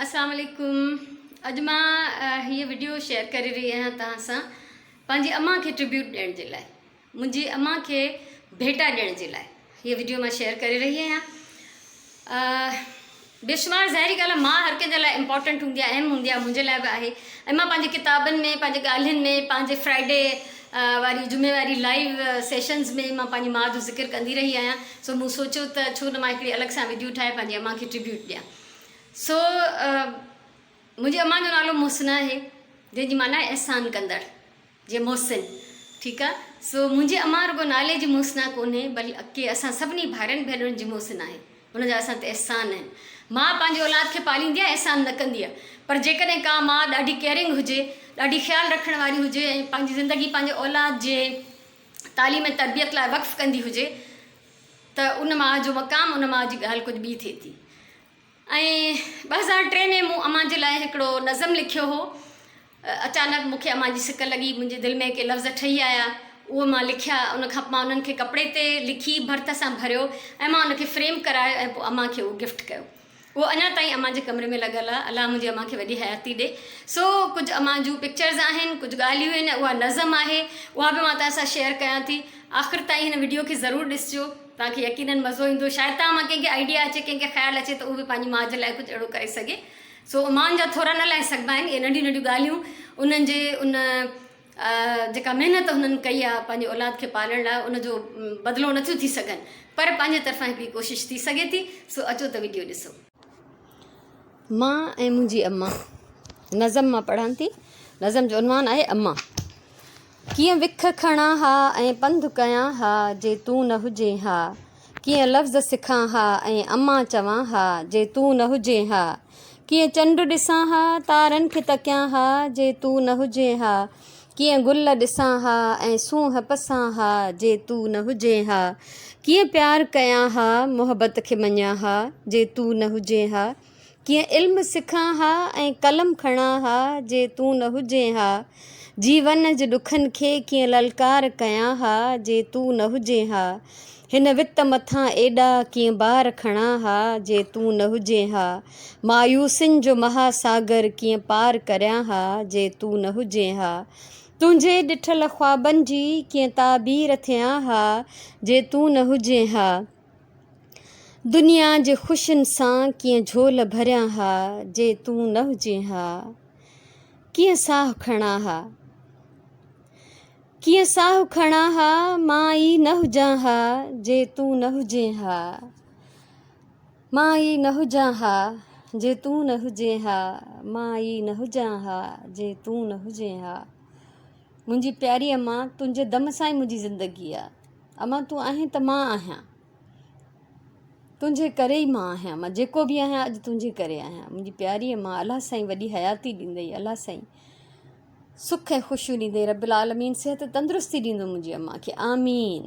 اسلام عليڪم اڄ مان هيء وڊيو شيئر ڪري رهي آهيان توهان سان پنهنجي امان کي ٽربيوٽ ڏيڻ جي لاء منهنجي امان کي ڀيٽا ڏيڻ جي لاء هيء وڊيو مان شيئر ڪري رهي آهيان بيشمار ظاهري ڳالهه آهي ماء هر ڪنهن جي لاء امپورٽنٽ هوندي آهي اهم هوندي آهي منهنجي لاء به آهي ۽ مان پنهنجي ڪتابن ۾ پنهنجي ڳالهين ۾ پنهنجي فرائيڊي واري جمعي واري لائيو سيشنز ۾ مان پنهنجي ماء جو ذڪر ڪندي رهي آهيان سو مون سوچيو ته ڇو نه مان هڪڙي الڳ سان وڊيو ٺاهي پنهنجي امان کي ٽربيوٽ ڏيان سو منهنجي امان جو نالو محسنه آهي جنهن جي معنيٰ آهي احسان ڪندڙ جي محسن ٺيڪ آ سو منهنجي امان رڳو نالي جي محسنه ڪونهي بلڪه اسان سڀني ڀائرن ڀينرن جي محسن آهي ان جا اسان تي احسان آهن ماء پنهنجي اولاد کي پاليندي آهي احسان نه ڪندي آهي پر جيڪڏهن ڪا ماء ڏاڍي ڪيئرنگ هجي ڏاڍي خيال رکڻ واري هجي ۽ پنهنجي زندگي پنهنجي اولاد جي تعليم ۽ تربيت لاء وقف ڪندي هجي ته ان ماء جو مقام ان ماء جي ڳالهه ڪجهه ٻي ٿئي ٿي ۽ 2003 ۾ مون امان جي لاء هڪڙو نظم لکيو هو. اچانڪ مون کي امان جي سڪ لڳي، منهنجي دل ۾ ڪي لفظ ٺهي آيا، اهي مان لکيا، ان کان پوء مان انهن کي ڪپڙي تي لکي ڀرت سان ڀريو ۽ مان ان کي فريم ڪرايو ۽ پوء امان کي اهو گفٽ ڪيو. اهو اڃا تائين امان جي ڪمري ۾ لڳل آهي. الله منهنجي امان کي وڏي حياتي ڏي. سو ڪجهه امان جون پڪچرز آهن، ڪجهه ڳالهيون آهن، اها نظم آهي، اها به مان توهان سان شيئر ڪيان ٿي. آخر تائين هن وڊيو کي ضرور ڏسجو. توهان کي يقينن مزو ايندو. شايد توهان مان ڪنهن کي آئيڊيا اچي، ڪنهن کي خيال اچي ته اهو به پنهنجي ماء جي لاء ڪجهه اهڙو ڪري سگهي. سو امان جا ٿورا نه لاهي سگهبا آهن. اهي ننڍيون ننڍيون ڳالهيون انهن جي ان جيڪا محنت هنن ڪئي آهي پنهنجي اولاد کي پالڻ لاء ان جو بدلو نٿيون ٿي سگهن پر پنهنجي طرفان هڪڙي ڪوشش ٿي سگهي ٿي. سو اچو ته وڊيو ڏسو. مان ۽ منهنجي امان نظم مان پڙهان ٿي. نظم جو عنوان آهي امان. ڪيئن وک کڻان ها ۽ پنڌ ڪيان ها جي تون نه هجين ها ڪيئن لفظ سکان ها ۽ امان چوان ها جي تون نه هجين ها ڪيئن چنڊ ڏسان ها تارن کي تڪيان ها جي تون نه هجين ها ڪيئن گل ڏسان ها ۽ سونهن پسان ها جي تون نه هجين ها ڪيئن پيار ڪيان ها محبت کي مڃان ها جي تون نه هجين ها ڪيئن علم سکان ها ۽ قلم کڻان ها جي تون نه هجين ها جيون جي ڏکن کي ڪيئن للڪار ڪيان ها جي تون نه هجين ها هن وت مٿان ايڏا ڪيئن بار کڻان ها جي تون نه هجين ها مايوسين جو مها ساگر ڪيئن پار ڪريان ها جي تون نه هجين ها تنهنجي ڏٺل خوابن جي ڪيئن تعبير ٿيان ها جي تون نه هجين ها. دنيا جي خوشين سان ڪيئن جهول ڀريان ها جي تون نه هجين ها ڪيئن ساهه کڻان ها ڪيئن ساهه کڻان ها مان ئي نه هجان ها جي تون نه هجين ها مان ئي نه هجان ها جي تون نه هجين ها مان ئي نه هجان ها جي تون نه هجين ها منهنجي پياري امان تنهنجي دم سان ئي منهنجي زندگي آ امان تون آهين ته مان آهيان. تنهنجي ڪري ئي مان آهيان. مان جيڪو به آهيان اڄ تنهنجي ڪري آهيان. منهنجي پياري امان الله سائين وڏي حياتي ڏيندئي. الله سائين سک ۽ خوشيون ڏيندئي. رب العالمين صحت تندرستي ڏيندو منهنجي امان کي. آمين.